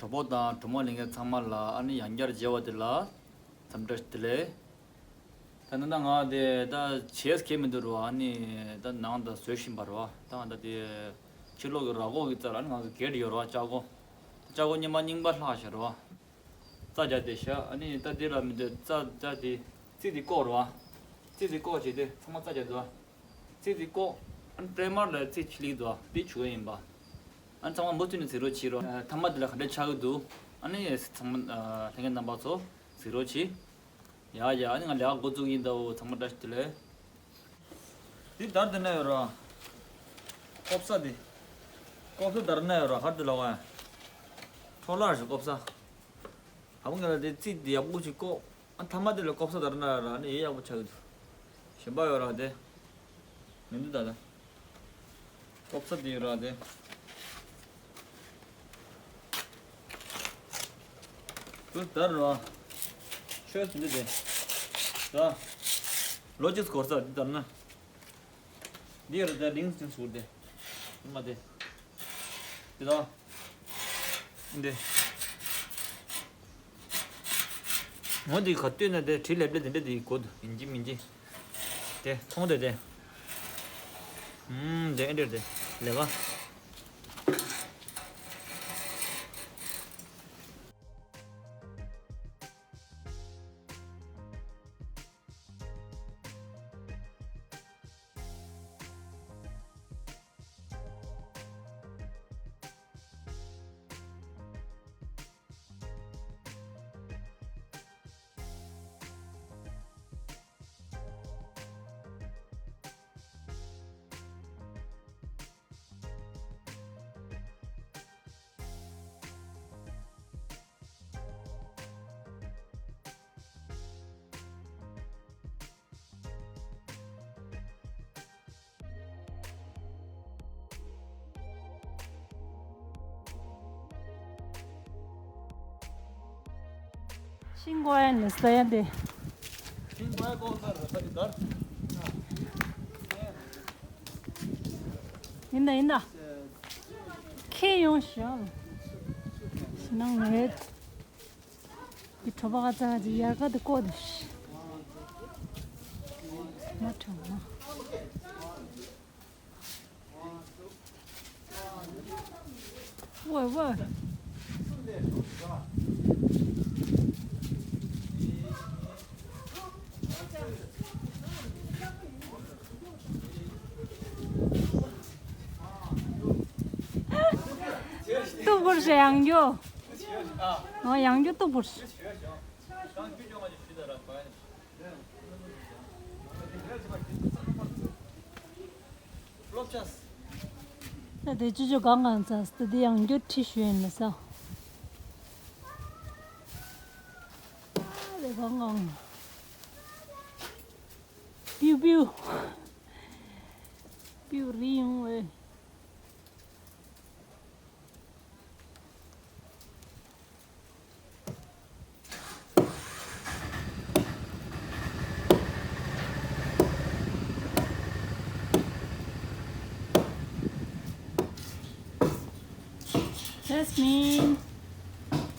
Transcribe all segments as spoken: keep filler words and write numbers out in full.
གྲོགས་པོ་དང་གྲོགས་མོ་ལྷན་རྒྱས་ཚང་མ་ལ་ཨ་ནི་ཡང་བསྐྱར་མཇལ་བ་དེ་ལ་འཚམས་འདྲི་བདེ་ལེགས། ད་ནི་ད་ང་དེ་ད་བྱེད་ས་གང་ཡང་མི་འདུག་རོ། ཨ་ནི་ད་ནང་ད་བཟོས་བཞིན་པ་རོ། ད་ང་ད་དེ་ཕྱི་ལོགས་ཀྱི་ར་སྒོ་གི་རྩ་ལ་ཨ་ནི་ང་གི་གེ་ཊི་ཡོད་རོ། ལྕགས་སྒོ། ལྕགས་སྒོ་སྔོན་མ་རྙིང་པ་ལྷག་བཞག་རོ། རྩྭ་རྒྱག་དེ་བཞག་ཨ་ནི་ད་དེ་ལ་མི་འདོད་རྩྭ་རྒྱག་དེ་རྩི་དེ་བཀོག་རོ། རྩི་དེ་བཀོག་བྱས་ཏེ་ཚང་མ་རྩྭ་རྒྱག་འདུག་རྩི་དེ་བཀོག་ཨ་ནི་སྤྲེལ་མར་ལ་རྩི་ཆི་ལིག་འདུག་དེ་བྱུག་ཡ་ཡིན་པ། ཨ་ནི་ཚང་མ་མུ་མཐུད་ནས་གཟིགས་རོགས་བྱེད་རོགས། ཨ་མཐའ་མ་དེ་ལ་ག་འདྲ་ཆགས་ཀྱི་འདུག་ཨ་ནི་ཚང་མ་ཨ་ལྷན་རྒྱས་རྣམ་པ་ཚོ་གཟིགས་རོགས་བྱེད། ཡ་ཡ་ཨ་ནི་ང་ལས་ཀ་འགོ་བཙུགས་ཡིན། ད་འོ་ཚང་མ་བཀྲ་ཤིས་བདེ་ལེགས། འདི་དར་དེ་ན་ཡོད་ར། ལྐོག་ཟ་འདི། ལྐོག་ཟ་དར་ན་ཡོད་ར། ཧར་དུ་ལོག་ཨ། འཕྲོ་བརླག་ཞིག་ལྐོག་ཟ། ཨ་བུ་ང་ལ་དེ་རྩིས་འདི་ཡག་པོ་ཞིག་བཀོག་ཨ་མཐའ་མ་དེ་ལ་ལྐོག་ཟ་དར་ན་ཡོད་ར། ཨ་ནི་ཡེ་ཡག་པོ་ཆགས་ཀྱི་འདུག་གཞན་པ་ཡོད་ར་དེ། མི་འདུག་ད་ལྟ། ལྐོག་ཟ་དེ་ཡོད་ར་དེ། དུ་དར་རོ། ཆོས་ཟིན་འདི་དེ། ད། ལོ་ཅིག་སྐོར་ས་འདི་ལྟར་ན། འདི་ཡོད་ར་དེ་ལིང་ཟིན་ཟུར་དེ། མ་དེ། འདི་ད། འདི། ངོ་འདི་ག་ལྟོས་ན་དེ་བྲིས་ལེབ་ལེབ་དེ་འདྲ་དེ་གོ་འདུག་ཡིན་གྱི་མིན་གྱི། དེ་མཐོང་དེ་དེ། ཨུམ་དེ་ཨེ་འདྲ་དེ་ལེ་བ། ཤིང་ཀོ་ཡ་ནི་ས་ཡ་དེ། ཤིང་ཀོ་ཡ་ཀོ་ས་ར་ས་གི་དར། ཡིན་ད་ཡིན་ད། ཁྱེར་ཡོང་ཞོག་ཞེ་ནང་ངས། འདི་གྲོ་པ་ཁ་ཚ་ཅིག་ཡར་ཁ་དུ་བཀོག་དུ་ཤི། མ་ཁྲང་མ། ཝེ་ཝེ། སྟུག་པོ་རེད་ཡང་རྒྱུ། ཨོ་ཡང་རྒྱུ་སྟུག་པོ་རེད། ད་དེ་ཅོ་ཅོ་གང་གང་ཚ་སྟེ་དེ་ཡང་རྒྱུ་ཁྲི་ཞུ་ཡིན་ལ་ས། ཨ་དེ་གང་གང་། པིའུ་པིའུ། པིའུ་རི་ཡོང་བས། Jasmine.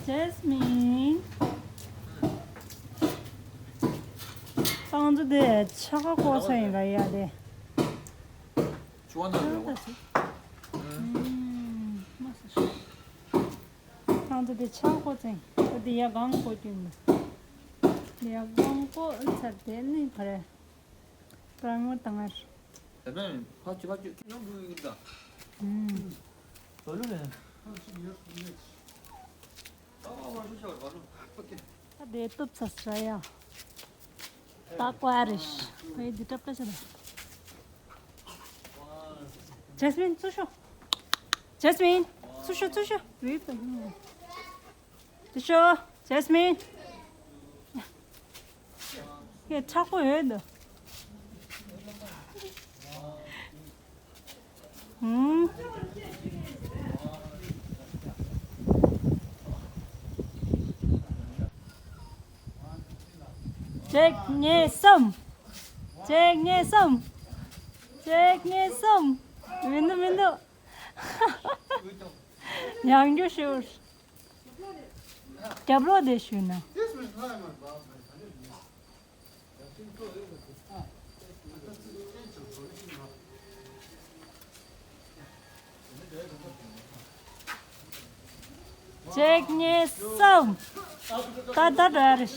Jasmine. ཏང་ཙུ་དེ་ཆ་ག་ཀོ་ས་ཡིན་ལ་ཡ་དེ། ཆུ་བ་ནང་ལ། ཨ་ད་ཆུ། ཨུམ། མ་ས་ཤི། ཁང་ཚ་དེ་ཆག་ཀོ་ཚེ། ཨ་དེ་ཡ་གང་ཀོ་ཀྱུ་མི། དེ་ཡ་གང་ཀོ་ཚ་དེ་ནི་ཕ་རེ། པྲང་ངོ་དང་ངར། དེ་ནས་ཕ་ཅི་ཕ་ཅི་ཁྱི་ནང་འགྲོ་ཡོད་ད། ཨུམ། བ་ལུ་ནས། ཨ་བ་བ་ཤུ་ཤ་བ་ལུ། ཨ་དེ་གཏུབ་ཚ་ས་ཡ། ད་ཀོ་ཨ་རེ་ཤི། ཕ་ཡི་དེ་ཏྲབ་ཏྲ་ཤ་ད། Jasmine ཚུར་ཤོག Jasmine ཚུར་ཤོག་ཚུར་ཤོག་རེད་ད། ཚུར་ཤོག Jasmine། ཡ་ཁྲག་པོ་ཡོད་ད། ཧུམ། གཅིག་གཉིས་གསུམ། གཅིག་གཉིས་གསུམ། གཅིག་གཉིས་གསུམ། མི་འདུག་མི་འདུག་ཡང་རྒྱུ་ཞུ། རྒྱབ་ལོགས་དེ་ཞུས་ན། གཅིག་གཉིས་གསུམ། ད་ད་ད་རེ།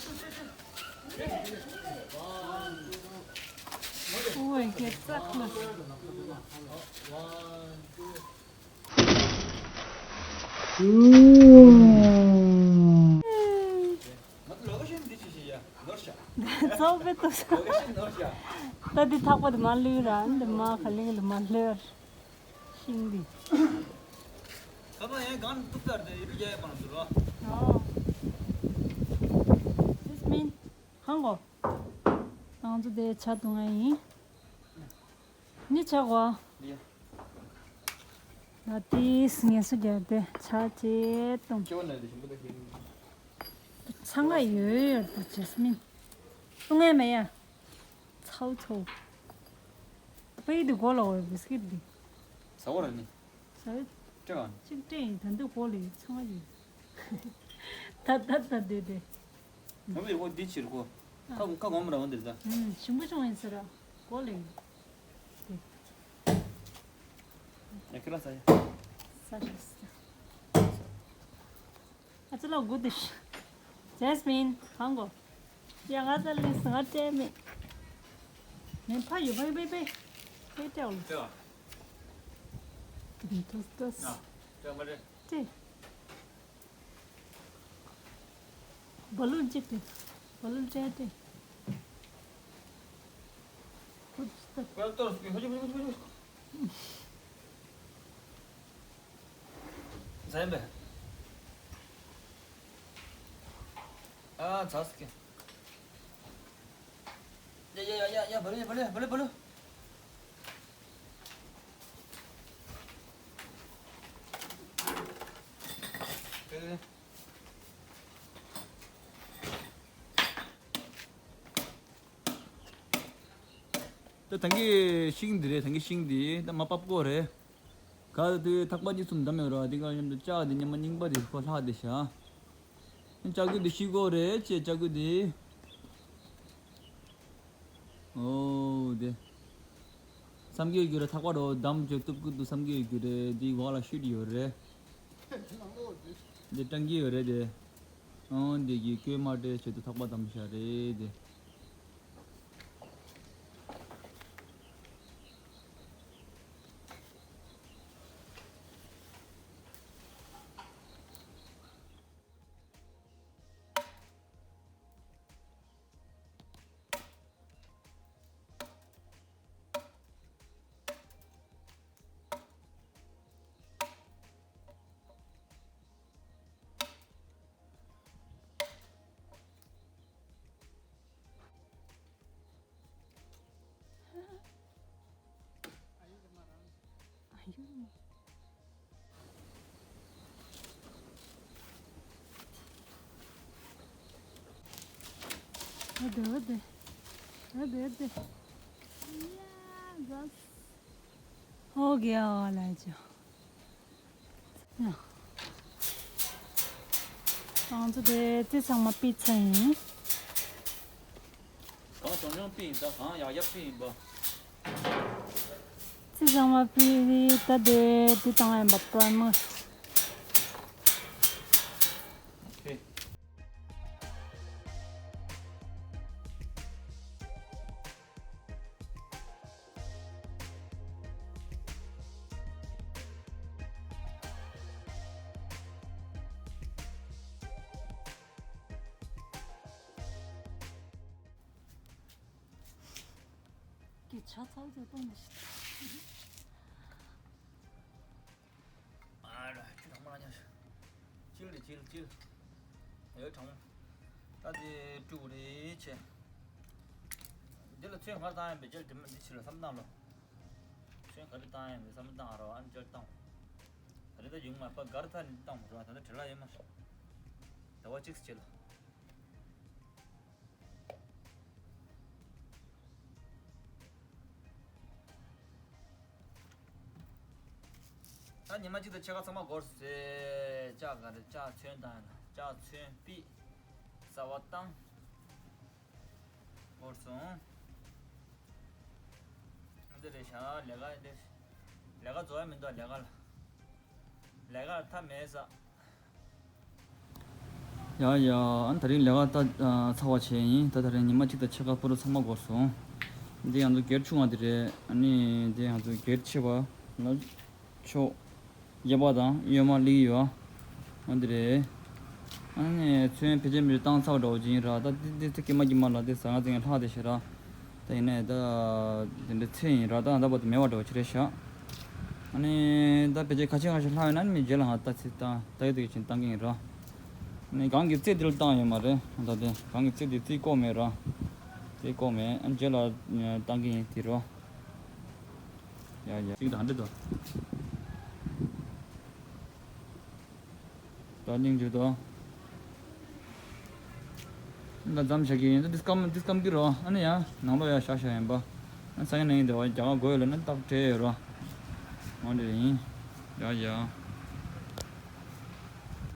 ཨོ་ཝེ་གེ་ཙག་ལ། ཚོགས་པའི་ཏོག་ཙམ། ད་འདི་ཐག་པ་དེ་མ་ལུས་ར། འདི་མ་ག་ལིང་ལ་མ་ལུས། ཤིང་འདི། ཁ་པ་ཡང་གང་ཐུབ་ལྟར་དེ་ཡུལ་རྒྱ་ཡ་པང་ཟེར་བ། ཨོ། This mean གང་གོ། ང་ཚོ་དེ་ཇ་བཏུང་ཡ་ཡིན། ནི་ཇ་གོ། ཡ། ད་དེས་ངལ་གསོ་རྒྱག་དེ་ཇ་ཅེས་བཏུང་། ཁྱེད་བ་ན་དེ་ཞིམ་པོ་ད་ཁྱེད། ཚང་མ་ཡོད་ཡོད་དུ་ཇེ་སི་མིན། བཏུང་ཡ་མེད་ཡ། ཚའོ་ཚའོ། པའི་འདི་གོ་ལ་འོ་བི་སི་ཀིཊ་འདི། ཟ་བ་ར་ནི། ཟ་བའི། སྤྲད་བ། གཅིག་སྤྲད་ཡིན། ད་འདི་གོ་ལ་ཡོད་ཚང་མ་ཡོད། ད་ད་ད་དེ་དེ། ང་བི་འོ་འདི་ཕྱིར་གོ། ཁ་ཁ་གོམ་ར་འོ་འདིར་ད། ཞིམ་པོ་བྱུང་ཡིན་ཟེར་ར། གོ་ལ་ཡོད། དེ། ཡ་ཁི་ལ་ཟ་ཡ། ཟ་ཤི་ཟ། ཨ་ཙི་ལ་གུ་དུ་ཤི། ཇེ་སི་མིན་གང་གོ། ཡ་ང་ཙ་ལི་སི་ང་སྤྲད་མེད། མེན་ཕ་ཡུ་ཕ་ཡུ་པེ་པེ། པེ་ཏེའོ་ལི། ལྟོས། ཏོས་ཏོས། ལྟོས་མ་རེད། ཏེ། བ་ལུན་གཅིག་སྤྲད། བ་ལུན་སྤྲད་དེ། ཁོ་ཚོ་ལྟོས་སྐྱོ་ཧོ་ཅི་ཧོ་ཅི་ཧོ་ཅི་ཧོ་ཅི། ཟ་ཡིན་པས། ཨ་ཚ་སྐྱོ། ཡ་ཡ་ཡ་ཡ་ཡ་བ་ལུན་བ་ལུན་བ་ལུན་བ་ལུན། ད་ཐང་གི་ཤིང་འདི་རེད། ཐང་གི་ཤིང་འདི་ད་མ་པབ་ཀོ་རེད། ག་དུས་ཐག་པ་གཉིས་གསུམ་བསྡམས་ཡོད་ར། འདི་ག་མཉམ་དུ་ལྕགས་འདི་ཉི་མ་རྙིང་པ་འདི་ཁོ་ལྷག་འདི་ཤ། ལྕགས་ཀྱུ་འདི་ཤི་གོ་རེད་ཅེས་ལྕགས་ཀྱུ་འདི། ཨོ་དེ། བསམ་གྱི་ཡོད་རྒྱུ་རེད། ཐག་པ་རོ་བསྡམས་བྱས་གཏུབ་ཀྱི་འདུག་བསམ་གྱི་ཡོད་རྒྱུ་རེད། འདི་འོག་ལ་ཤུད་ཡོད་རེད། འདི་སྤྲང་གི་ཡོད་རེད་དེ། ཨང་འདི་གི་བཀོད་མ་སྤྲད་བྱས་དུ་ཐག་པ་བསྡམས་བཞག་རེད་དེ། ཨ་དེ་ཨ་དེ། ཨ་དེ་ཨ་དེ། ཡ་ག་ཧོ་གི་ཨ་ལ་ཅོ། ང་ཚོ་དེ་ཚང་མ་པི་ཚ་ཡིན། གང་བྱུང་བྱུང་པི་ཡིན་ད། གང་ཡག་ཡག་པི་ཡིན་པ། ཚང་མ་པི་ད་དེ་དེ་བཏང་ཡིན་པ་པྲ་མ། ཀྱི་ཆ་ཚང་ཚོ་གཏོང་མི་ཤེས། ཨ་ར་ཁྱོད་གྲང་མོ་ལ་ཉར། ཅིལ་རེད་ཅིལ་ཅིལ། ཡོད་གྲང་མོ། ད་དེ་དཀྲུག་རེད་ཆེ། འདི་ལ་ཚོན་ག་རེ་བཏང་ཡིན་པའི་རྒྱལ་དེ་མ་འདི་ཕྱི་ལ་བསམ་བཏང་ལོ། ཚོན་ག་རེ་བཏང་ཡིན་པའི་བསམ་བཏང་རོགས། ཨ་ནི་རྒྱལ་བཏང་། ད་རེ་ད་ཡོང་མ་པ་གར་ཐ་ནི་བཏང་རོགས། ད་ད་བྲེལ་ལ་ཡོད་མ། ཟླ་བ་གཅིག་ཕྱི་ལ། ད་ ཉི་མ་གཅིག་དང་ཕྱེད་ཀ་ཚང་མ་འགོར་སོང་། ལྕགས་ག་རེ་ལྕགས་ཚོན་བཏང་ཡིན་ན་ལྕགས་ཚོན་པིས་གསར་པ་བཏང་། འགོར་སོང་། འདི་རེད་ཤག་ལས་ཀ་འདི། ལས་ཀ་རྫོགས་ཡ་མི་འདུག་ལས་ཀ་ལ། ལས་ཀ་ལ་མཐའ་མེད་ས། ཡ་ཡ། ཨ་ནི་དེ་རིང་ལས་ཀ་ད་ཚར་བ་བྱས་ཡིན། ད་དེ་རིང་ཉི་མ་གཅིག་དང་ཕྱེད་ཀ་པུ་རུ་ཚང་མ་འགོར་སོང་། འདི་ང་ཚོ་སྒེར་ཆུང་བ་དེ་རེད། ཨ་ནི་འདི་ང་ཚོ་སྒེར་ཆེ་བ་ལ་ཕྱོགས་གཡས་པ་དང་གཡོན་མ་སླེབས་ཡོད། ཨ་འདི་རེད། ཨ་ནི་ཚོན་ཕལ་ཆེར་མི་བཏང་ཚར་བ་འདྲ་བོ་ཅིག་ཡིན་ར། ད་འདི་འདི་ཚོ་ཀྱེ་མ་ཀྱེ་མ་ལ་འདི་ཟ་ང་ཚོ་ངས་ལྷག་བསྡད་ཤག་ར། ད་ཡིན་ནའི་ད་དེ་འདྲའི་ཚད་ཡིན་ར། ད་ད་བར་དུ་མེད་པ་འདྲ་བོ་ཅིག་རེད་ཤག་ཨ་ནི་ད་ཕལ་ཆེར་ཁ་ཤས་ཁ་ཤས་ལྷག་ཡོད་ན་ནི་མི་རྗེས་ལ་ང་ད་ཚེ་ད་ད་ཡོད་དུ་ཡོད་ཅིང་བཏང་གི་ཡིན་ར། ཨ་ནི་གང་གི་རྩེ་འདི་ལ་བཏང་ཡོད་མ་རེད། ད་དེ་གང་གི་རྩེ་འདི་རྩེ་བཀོག་མེད་ར། རྩེ་བཀོག་མེད། ཨ་རྗེས་ལ་བཏང་གི་ཡིན་དེ་རོ། ཡ་ཡ། གཅིག་དང་འདི་དང་། ད་སྙིང་རྗེ་དོ། ད་འཛམ་བྱ་གི་ཡིན། ད་འདི་སྐམ་འདི་སྐམ་གི་རོ། ཨ་ནི་ཡ་ནང་ལོགས་ཡ་བཞག་བཞག་ཡིན་པ། ཨ་ས་ཡ་ནང་ཡིན་དེ་བ་རྒྱ་གར་དགོས་ཡོད་ལ་ནི་རྟགས་སྤྲད་ཡོད་རོ། འོ་འདྲ་ཡིན། ཡ་ཡ།